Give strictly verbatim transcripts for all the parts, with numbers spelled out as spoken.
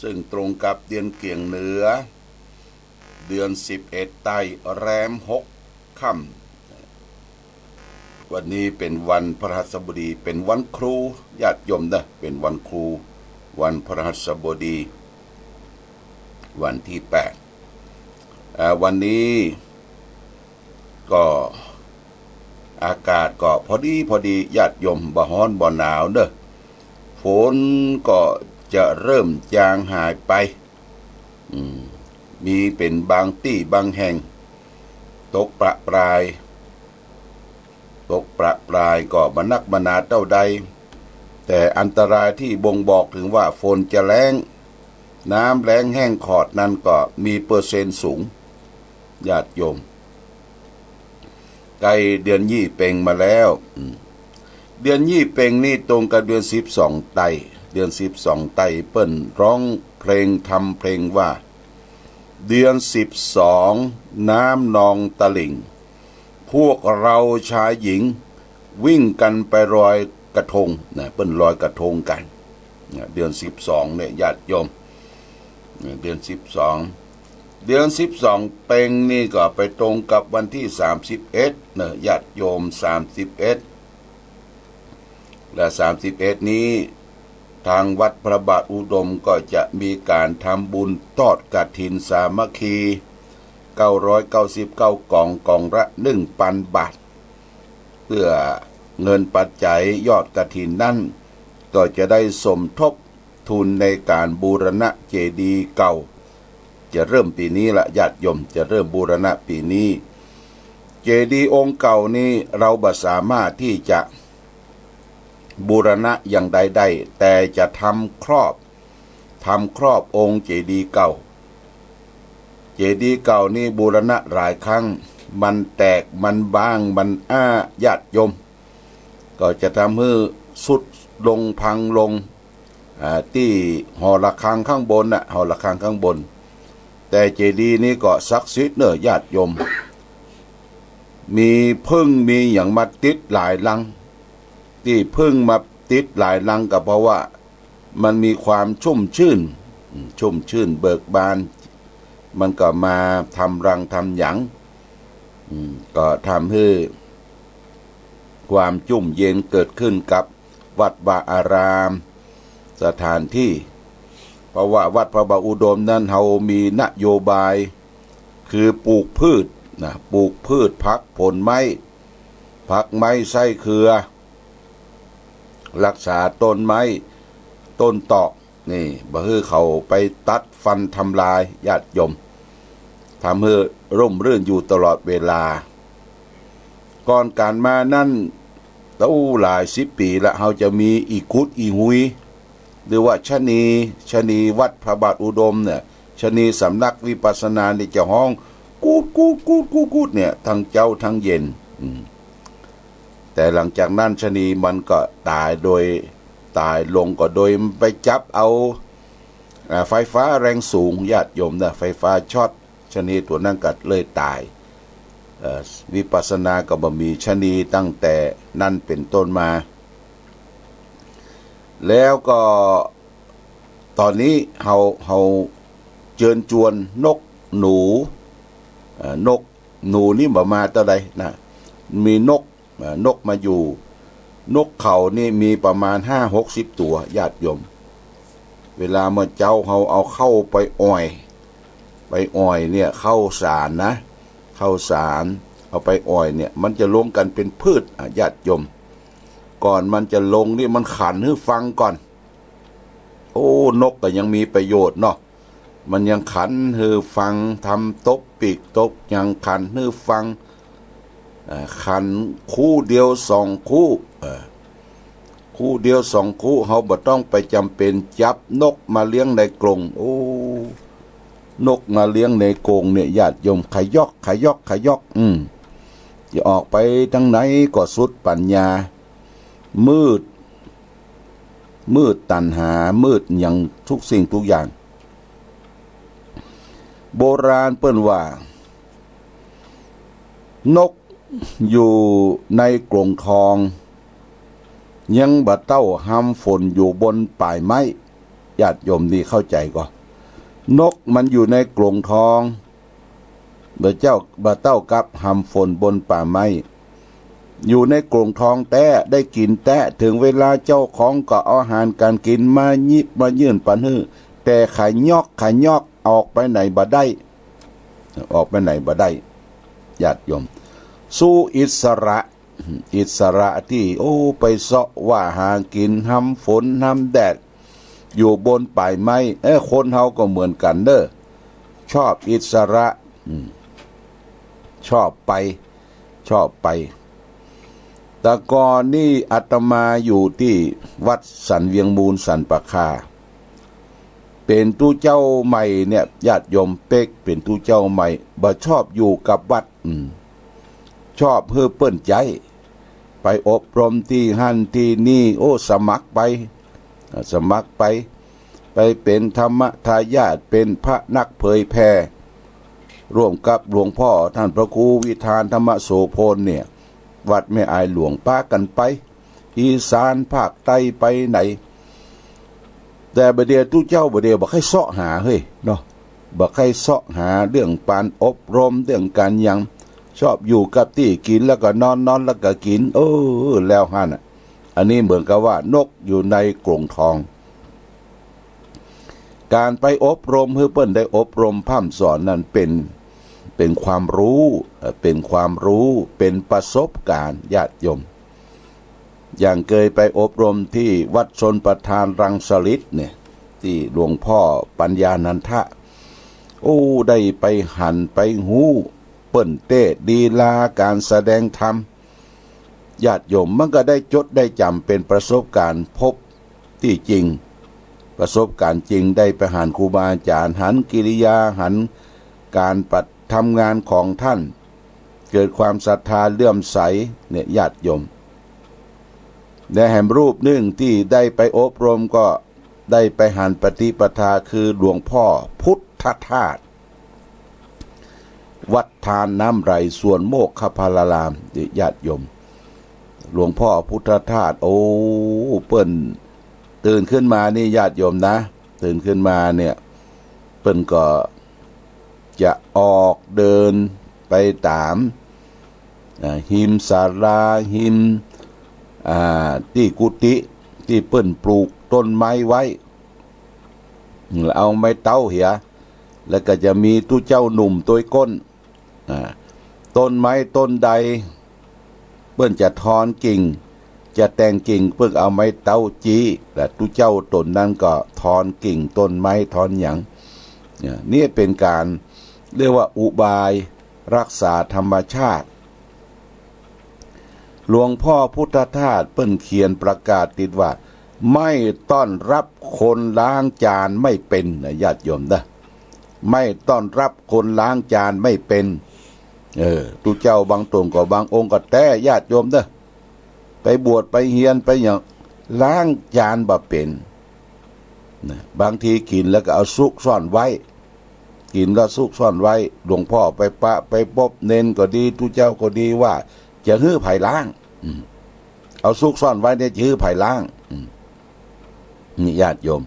ซึ่งตรงกับเดือนเกี่ยงเหนือ เดือนสิบเอ็ดใต้แรมหกค่ำ วันนี้เป๋นวันพฤหัสบดี เป๋นวันครู ญาติโยมเน่อ เป๋นวันครู วันพฤหัสบดี วันตี้แปด อ่า วันนี้ก็อากาศก็พอดีพอดี ญาติโยม บ่ฮ้อนบ่หนาวเน่อ ฝนก็จะเริ่มจางหายไป อืม มีเป๋นบางตี้บางแห่ง ตกประปราย ตกประปรายก็บ่นักบ่หนาเต้าใด แต่อันตรายตี้บ่งบอกเถิงว่าฝนจะแล้ง น้ำแล้งแห้งขอดนั้นก็มีเปอร์เซ็นต์สูง ญาติโยม ใก้เดือนยี่เป็งมาแล้ว อืม เดือนยี่เป็งนี่ตรงกับเดือนสิบสองใต้ เดือนสิบสองใต้เปิ้นฮ้องเพลง ทำเพลงว่า เดือนสิบสอง น้ำนองตลิ่ง พวกเราชายหญิงวิ่งกันไปลอยกระทง นะ เปิ้นลอยกระทงกั๋น นะ เดือนสิบสองเนี่ย ญาติโยม นะ เดือนสิบสอง เดือนสิบสองเป็งนี่ก็ไปตรงกับวันตี้สามสิบเอ็ด นะ ญาติโยม สามสิบเอ็ด และสามสิบเอ็ดนี้ ตางวัดพระบาทอุดมก็จะมีก๋านทำบุญทอดกฐินสามัคคี เก้าร้อยเก้าสิบเก้ากอง กองละหนึ่งปันบาท เปื้อเงินปัจจัยยอดกฐินนั้น ก็จะได้สมทบทุนในก๋านบูรณะเจดีย์เก่า จะเริ่มปี๋นี้ละ ญาติโยม จะเริ่มบูรณะปี๋นี้ เจดีย์องค์เก่านี้เราบ่สามารถตี้จะ บูรณะอย่างใดได้ แต่จะทำครอบ ทำครอบองค์เจดีย์เก่า เจดีย์เก่านี่บูรณะหลายครั้ง มันแตก มันบ้าง มันอ้า ญาติโยม ก็จะทำหื้อทรุดลง พังลง อ่า ตี้หอระฆังข้างบนน่ะ หอระฆังข้างบน แต่เจดีย์นี้ก็ศักดิ์สิทธิ์เน่อ ญาติโยม มีผึ้งมีหยังมาติดหลายรัง ตี้ผึ้งมาติดหลายรังก็เพราะว่ามันมีความชุ่มชื่น อืม ชุ่มชื่นเบิกบาน มันก็มาทำรังทำหยัง อืม ก็ทำหื้อความชุ่มเย็นเกิดขึ้นกับวัดวาอาราม สถานตี้ เพราะว่าวัดพระบาทอุดมนั้นเฮามีนโยบาย คือปลูกพืชนะ ปลูกพืชผักผลไม้ ผักไม้ไส้เครือ ฮักษาต้นไม้ ต้นตอก นี่ บ่หื้อเขาไปตัดฟันทำลาย ญาติโยม ทำหื้อร่มรื่นอยู่ตลอดเวลา ก่อนก๋านมานั้น โอ้ หลายสิบปี๋ละ เฮาจะมีอี่กุดอี่ฮุย หรือว่าชะนี ชะนีวัดพระบาทอุดมเนี่ย ชะนีสำนักวิปัสสนานี่จะฮ้อง กูด กูด กูด กูด กูด เนี่ย ตึงเจ๊าตึงเย็น อืม แต่หลังจากนั้นชะนีมันก็ต๋ายโดย ต๋ายลงก็โดยไปจับเอา อ่า ไฟฟ้าแรงสูง ญาติโยมเน่อ ไฟฟ้าช็อต ชะนีตั๋วนั้นก็เลยต๋าย เอ่อ วิปัสสนาก็บ่มีชะนีตั้งแต่นั้นเป๋นต้นมา แล้วก็ต๋อนนี้เฮา เฮาเจิญจวนนกหนู เอ่อ นกหนูนี่บ่มาเต้าใดนะ มีนก เอ่อ นกมาอยู่ นกเขานี่มีประมาณห้าหกสิบตั๋ว ญาติโยม เวลาเมื่อเจ๊าเฮาเอาข้าวไปอ่อย ไปอ่อยเนี่ย ข้าวสารนะ ข้าวสาร เอาไปอ่อยเนี่ย มันจะลงกั๋นเป๋นพืช อ่ะ ญาติโยม ก่อนมันจะลงนี่มันขันหื้อฟังก่อน โอ้ นกก็ยังมีประโยชน์เนาะ มันยังขันหื้อฟัง ทำตบปีกตบหยัง ขันหื้อฟัง เอ่อ ขันคู่เดียวสองคู่ เอ่อ คู่เดียวสองคู่ เฮาบ่ต้องไปจ๋ำเป๋นจับนกมาเลี้ยงในกรง โอ้ นกมาเลี้ยงในกรงเนี่ย ญาติโยม ขยอก ขยอก ขยอก อืม จะออกไปตางไหนก็สุดปัญญา มืด มืดตัณหา มืดหยังทุกสิ่งทุกอย่าง โบราณเปิ้นว่า นกอยู่ในกรงทอง ยังบ่เต้าฮำฝนอยู่บนป่ายไม้ ญาติโยมนี่เข้าใจ๋ก่อ นกมันอยู่ในกรงทอง บ่เจ้า บ่เต้ากับหำฝนบนป่าไม้ อยู่ในกรงทองแต๊ ได้กิ๋นแต๊ เถิงเวลาเจ้าของก็เอาอาหารก๋านกิ๋นมาหยิบมายื่นปันหื้อ แต่ขะยอกขะยอกออกไปไหนบ่ได้ ออกไปไหนบ่ได้ ญาติโยม สู้อิสระ อิสระตี้ โอ้ ไปเซาะว่าหากิ๋นหำฝนหำแดด อยู่บนป่ายไม้ เอ้อ คนเฮาก็เหมือนกั๋นเน่อ ชอบอิสระ อืม ชอบไป ชอบไป แต่ก่อนนี่อาตมาอยู่ตี้วัดสันเวียงมูลสันป่าคา เป๋นตุ๊เจ้าใหม่เนี่ย ญาติโยม เป๊กเป๋นตุ๊เจ้าใหม่ บ่ชอบอยู่กับวัด อืม ชอบหื้อเปิ้นใจ๊ ไปอบรมตี้หั้นตี้นี่ โอ้ สมัครไป อ่า สมัครไป ไปเป๋นธรรมทายาท เป๋นพระนักเผยแผ่ ร่วมกับหลวงพ่อต้านพระครูวิธานธรรมโสภณเนี่ย วัดแม่อายหลวง ปากั๋นไป อีสานภาคใต้ไปไหน แต่บ่าเดี่ยวตุ๊เจ้าบ่าเดี่ยวบ่ใค่เซาะหาเฮ้ยเนาะ บ่ใค่เซาะหาเรื่องก๋านอบรม เรื่องก๋านหยัง ชอบอยู่กับตี้ กิ๋นแล้วก็นอน นอนแล้วก็กิ๋น เออ แล้วหั้นน่ะ อันนี้เหมือนกับว่านกอยู่ในกรงทอง ก๋านไปอบรม หื้อเปิ้นได้อบรมพร่ำสอนนั้นเป๋น เป๋นความฮู้ เอ่อ เป๋นความฮู้ เป๋นประสบก๋ารณ์ ญาติโยม อย่างเกยไปอบรมตี้วัดชลประทานรังสฤษฎ์เนี่ย ตี้หลวงพ่อปัญญานันทะ โอ้ ได้ไปหันไปฮู้เปิ้นเตศน์ลีลาก๋านแสดงธรรม ญาติโยม มันก็ได้จดได้จ๋ำเป๋นประสบก๋ารณ์ พบตี้จริง ประสบก๋ารณ์จริง ได้ไปหันครูบาอาจ๋ารย์ หันกิริยา หันก๋านปะ ทำงานของต้าน เกิดความศรัทธาเลื่อมใสเนี่ย ญาติโยม และแหมรูปนึ่งตี้ได้ไปอบรมก็ได้ไปหันปฏิปทา คือหลวงพ่อพุทธทาส วัดทานน้ำไหล สวนโมกขพลาราม ญาติโยม หลวงพ่อพุทธทาส โอ้ เปิ้นตื่นขึ้นมานี่ ญาติโยมนะ ตื่นขึ้นมาเนี่ย เปิ้นก็ จะออกเดินไปต๋าม อ่า ฮิมศาลา ฮิม อ่า ตี้กุฏิ ตี้เปิ้นปลูกต้นไม้ไว้ เอาไม้เต๊าเหีย แล้วก็จะมีตุ๊เจ้าหนุ่มตวยก้น อ่า ต้นไม้ต้นใด เปิ้นจะทอนกิ่ง จะแต่งกิ่ง เปิ้นเอาไม้เต๊าจี๊ และตุ๊เจ้าต๋นนั้นก็ทอนกิ่งต้นไม้ ทอนหยัง เนี่ย นี่เป๋นก๋านเรียกว่าอุบายรักษาธรรมชาติ หลวงพ่อพุทธทาสเปิ้นเขียนประกาศติดว่า ไม่ต้อนรับคนล้างจานไม่เป็น นะ ญาติโยมนะ ไม่ต้อนรับคนล้างจานไม่เป็น เออ ตุ๊เจ้าบางต๋นก็ บางองค์ก็แต๊ ญาติโยมเน่อ ไปบวชไปเฮียนไปหยัง ล้างจานบ่เป๋น นะ บางทีกิ๋นแล้วก็เอาซุกซ่อนไว้ กิ๋นแล้วซุกซ่อนไว้ หลวงพ่อไปปะไปปบเณรก็ดี ตุ๊เจ้าก็ดี ว่าจะหื้อใผล้าง อืม เอาซุกซ่อนไว้เนี่ยจะหื้อใผล้าง อืม นี่ญาติโยม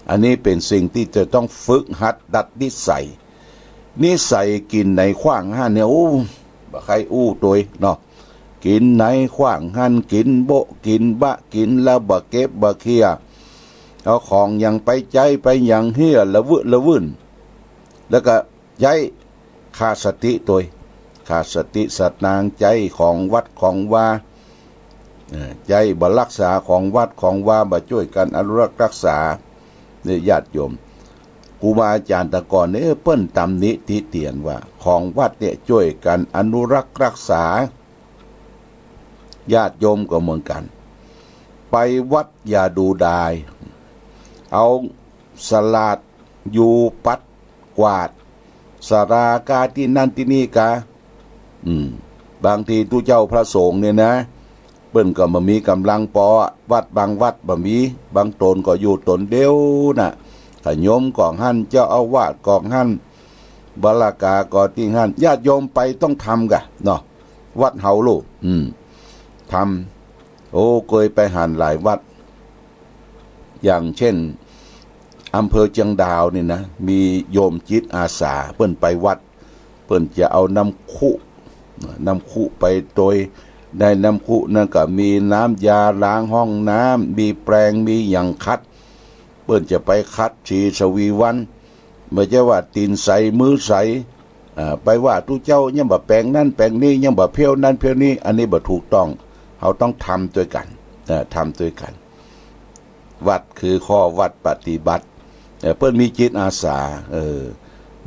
อันนี้เป๋นสิ่งตี้จะต้องฝึกหัดดัดนิสัย นิสัยกิ๋นไหนขว้างหั้นเนี่ย โอ้ บ่ใค่อู้ตวยเนาะ กิ๋นไหนขว้างหั้น กิ๋นโบ๊ะ กิ๋นบะ กิ๋นแล้วบ่เก็บบ่เคลียร์ เอาของหยังไปใจ๊ไปหยังเฮี้ยละวึละวื่น แล้วก็ ใจ๊ขาดสติตวย ขาดสติสตางค์ ใจ๊ของวัดของวา เอ่อ ใจ๊บ่รักษาของวัดของวา บ่จ้วยกั๋นอนุรักษ์รักษา เนี่ยญาติโยม ครูบาอาจ๋ารย์แต่ก่อนเนี่ย เปิ้นตำหนิติเตียนว่า ของวัดเนี่ยจ้วยกั๋นอนุรักษ์รักษา ญาติโยมก็เหมือนกั๋น ไปวัดอย่าดูดาย เอาสลาดอยู่ปัดกวาด ศาลากาตี้นั่นตี้นี่กา อืม บางทีตุ๊เจ้าพระสงฆ์เนี่ยนะ เปิ้นก็บ่มีก๋ำลังปอ วัดบางวัดบ่มี บางต๋นก็อยู่ต๋นเดียวน่ะ ขะโยมก็หั้น เจ้าอาวาสก็หั้น บรรณาธิก๋านก็ตี้หั้น ญาติโยมไปต้องทำก่ะเนาะ วัดเฮาลูก อืม ทำ โอ้ เกยไปหันหลายวัด อย่างเช่น อำเภอเจียงดาวนี่นะ มีโยมจิตอาสา เปิ้นไปวัด เปิ้นจะเอาน้ำคุ น้ำคุไปโตย ในน้ำคุนั้นก็มีน้ำยาล้างห้องน้ำ มีแปรง มีหยังขัด เปิ้นจะไปขัดสีสวีวัน บ่ใจ้ว่าตี๋นใส มือใส อ่า ไปว่าตุ๊เจ้ายังบ่แปรงนั้นแปรงนี้ ยังบ่เผี้ยวนั้นเผี้ยวนี้ อันนี้บ่ถูกต้อง เฮาต้องทำตวยกั๋น เอ่อ ทำตวยกั๋น วัดคือข้อวัดปฏิบัติ เอ่อ เปิ้นมีจิตอาสา เออ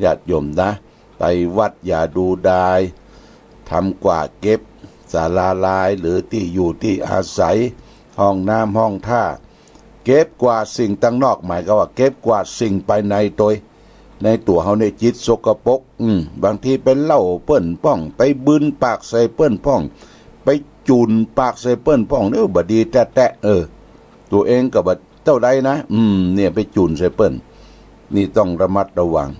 ญาติโยมนะ ไปวัดอย่าดูดาย ทำกวาดเก็บศาลาลาย หรือตี้อยู่ตี้อาศัย ห้องน้ำห้องท่า เก็บกวาดสิ่งตังนอก หมายความว่าเก็บกวาดสิ่งภายในโตย ในตั๋วเฮาเนี่ยจิตสกปรก อืม บางทีไปเล่าเปิ้นพ่อง ไปบืนปากใส่เปิ้นพ่อง ไปจู่นปากใส่เปิ้นพ่อง เนี่ยบ่ดีแต๊ๆ เออ ตั๋วเองก็บ่เต้าใดนะ อืม เนี่ยไปจู่นใส่เปิ้น นี่ต้องระมัดระวัง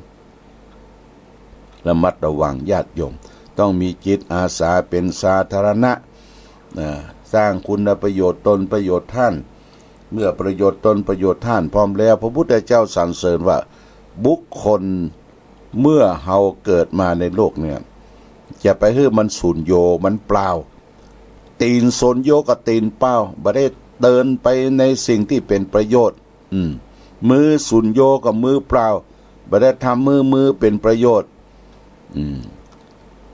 ระมัดระวังญาติโยม ต้องมีจิตอาสาเป๋นสาธารณะ อ่า สร้างคุณประโยชน์ตนประโยชน์ท่าน เมื่อประโยชน์ตนประโยชน์ท่านพร้อมแล้ว พระพุทธเจ้าสรรเสริญว่า บุคคลเมื่อเฮาเกิดมาในโลกเนี่ย จะไปหื้อมันสูญโญ มันเปล่า ตี๋นสูญโญกับตี๋นเปล่า บ่ได้เดินไปในสิ่งตี้เป๋นประโยชน์ อืม มือสูญโญกับมือเปล่า บ่ได้ทำหื้อมือเป๋นประโยชน์ อืม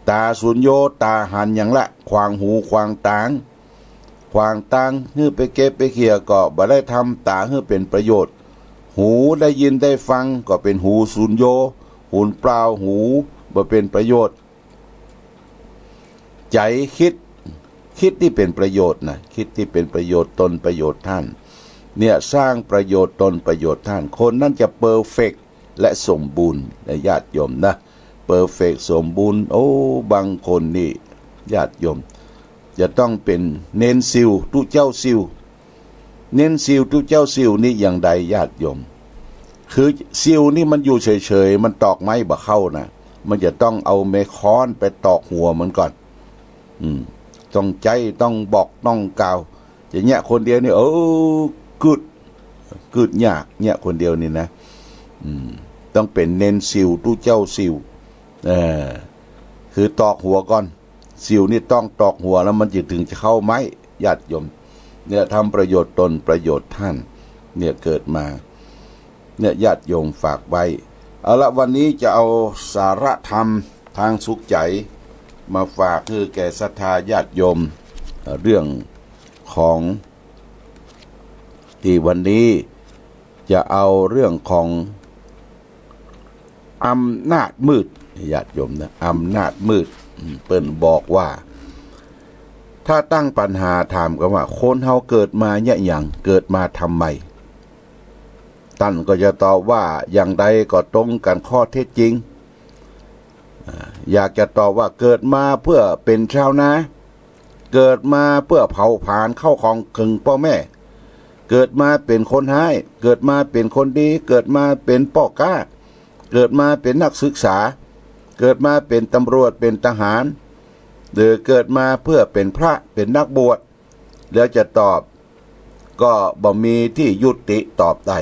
ต๋าสูญโญ ต๋าหันหยังละ ขวางหูขวางต๋า ขวางต๋าหื้อไปเก็บไปเขี่ยก็บ่ได้ทำต๋าหื้อเป๋นประโยชน์ หูได้ยินได้ฟังก็เป๋นหูสูญโญ หูเปล่า หูบ่เป๋นประโยชน์ ใจ๋กึ๊ด กึ๊ดตี้เป๋นประโยชน์นะ กึ๊ดตี้เป๋นประโยชน์ตนประโยชน์ท่าน เนี่ยสร้างประโยชน์ตนประโยชน์ท่าน คนนั้นจะเพอร์เฟกต์และสมบูรณ์นะญาติโยมนะ เพอร์เฟกต์สมบูรณ์ โอ้ บางคนนี่ญาติโยม จะต้องเป๋นเณรซิ่วตุ๊เจ้าซิ่ว เณรซิ่วตุ๊เจ้าซิ่วนี่อย่างใดญาติโยม คือซิ่วนี่มันอยู่เฉยๆ มันตอกไม้บ่เข้านะ มันจะต้องเอาไม้ค้อนไปตอกหัวมันก่อน อืม ต้องใจ๊ ต้องบอก ต้องกล่าว จะเยียะคนเดียวนี่ เออ กึ๊ด กึ๊ดยาก เยียะคนเดียวนี่นะ อืม ต้องเป๋นเณรซิ่วตุ๊เจ้าซิ่ว เออ คือตอกหัวก่อน ซิ่วนี่ต้องตอกหัวแล้วมันจะถึงจะเข้าไม้ ญาติโยม เนี่ยทำประโยชน์ตนประโยชน์ท่าน เนี่ยเกิดมา เนี่ยญาติโยมฝากไว้ เอาละ วันนี้จะเอาสาระธรรมทางสุขใจ๋มาฝากหื้อแก่ศรัทธาญาติโยม เอ่อ เรื่องของ ตี้วันนี้จะเอาเรื่องของอำนาจมืด ญาติโยมนะ อำนาจมืด อืม เปิ้นบอกว่า ถ้าตั้งปัญหาถามกั๋นว่า คนเฮาเกิดมาเยียะหยัง เกิดมาทำไม ต้านก็จะตอบว่า อย่างใดก็ตรงกั๋นข้อเท็จจริง อ่า อยากจะตอบว่าเกิดมาเพื่อเป๋นชาวนา เกิดมาเพื่อเผาผลาญเข้าของเถิงป้อแม่ เกิดมาเป๋นคนฮ้าย เกิดมาเป๋นคนดี เกิดมาเป๋นป้อก๊า เกิดมาเป๋นนักศึกษา เกิดมาเป๋นตำรวจ เป๋นทหาร หรือเกิดมาเพื่อเป๋นพระ เป๋นนักบวช แล้วจะตอบ ก็บ่มีตี้ยุติตอบได้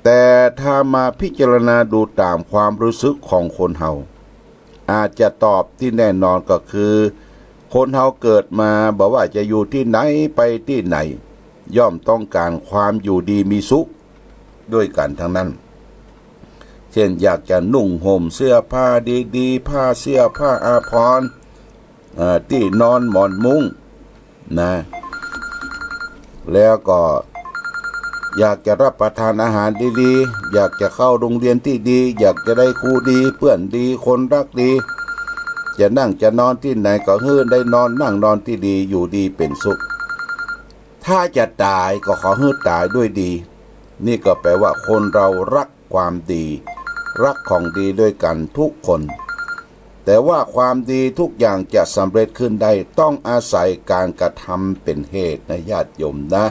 แต่ถ้ามาพิจารณาดูต๋ามความรู้สึกของคนเฮา อาจจะตอบตี้แน่นอนก็คือ คนเฮาเกิดมาบ่ว่าจะอยู่ตี้ไหนไปตี้ไหน ย่อมต้องก๋านความอยู่ดีมีสุขด้วยกั๋นทั้งนั้น เช่น อยากจะนุ่งห่มเสื้อผ้าดีๆ ผ้าเสื้อผ้าอาภรณ์ เอ่อ ตี้นอนหมอนมุ้ง นะ แล้วก็อยากจะรับประทานอาหารดีๆ อยากจะเข้าโรงเรียนตี้ดี อยากจะได้ครูดี เปื้อนดี คนรักดี จะนั่งจะนอนตี้ไหนก็หื้อได้นอนนั่งนอนตี้ดี อยู่ดีเป๋นสุข ถ้าจะต๋ายก็ขอหื้อต๋ายด้วยดี นี่ก็แปลว่าคนเรารักความดี รักของดีด้วยกั๋นทุกคน แต่ว่าความดีทุกอย่างจะสำเร็จขึ้นได้ ต้องอาศัยก๋านกระทำเป๋นเหตุนะญาติโยมนะ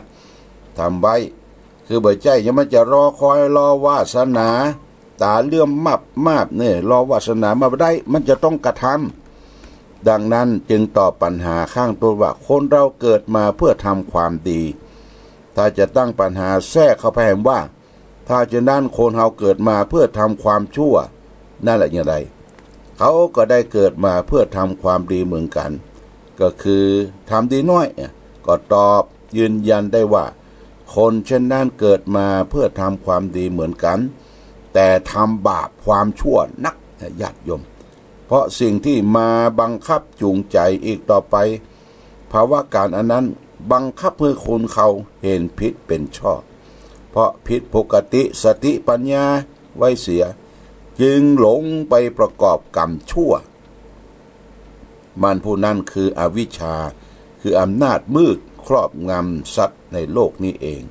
ทำไว้ คือบ่ใจ้ยังมันจะรอคอยรอวาสนา ต๋าเลื่อมมับมาบเนี่ย รอวาสนามาบ่ได้ มันจะต้องกระทำ ดังนั้นจึงตอบปัญหาข้างต้นว่า คนเราเกิดมาเพื่อทำความดี ถ้าจะตั้งปัญหาแทรกเข้าไปแหมว่า ท ถ้าเช่นนั้นคนเฮาเกิดมาเพื่อทำความชั่ว นั่นแหละอย่างไร เขาก็ได้เกิดมาเพื่อทำความดีเหมือนกัน ก็คือทำดีน้อย ก็ตอบยืนยันได้ว่า คนเช่นนั้นเกิดมาเพื่อทำความดีเหมือนกัน แต่ทำบาปความชั่วนัก ญาติโยม เพราะสิ่งที่มาบังคับจูงใจอีกต่อไป ภาวะการอันนั้นบังคับหื้อคนเขาเห็นผิดเป็นชอบ เพราะผิดปกติสติปัญญาไว้เสีย จึงหลงไปประกอบกรรมชั่ว มันผู้นั้นคืออวิชชา คืออำนาจมืดครอบงำสัตว์ในโลกนี้เอง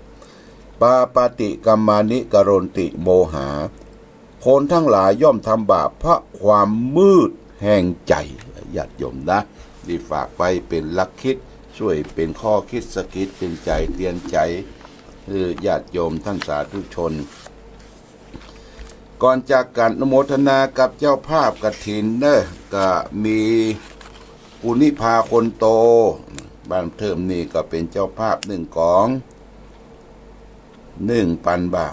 ปาปาติกัมมานิกะโรนติโมหา คนทั้งหลายย่อมทำบาปเพราะความมืดแห่งใจ ญาติโยมนะ นี่ฝากไว้เป๋นหลักคิด ช่วยเป๋นข้อคิดสะกิดเตือนใจ เตือนใจ เออ ญาติโยมท่านสาธุชน ก่อนจากกั๋นอนุโมทนากับเจ้าภาพกฐินเนอะ ก็มีกุณิภาคนโต บ้านเทิมนี่ก็เป๋นเจ้าภาพนึ่งก๋อง นึ่งปันบา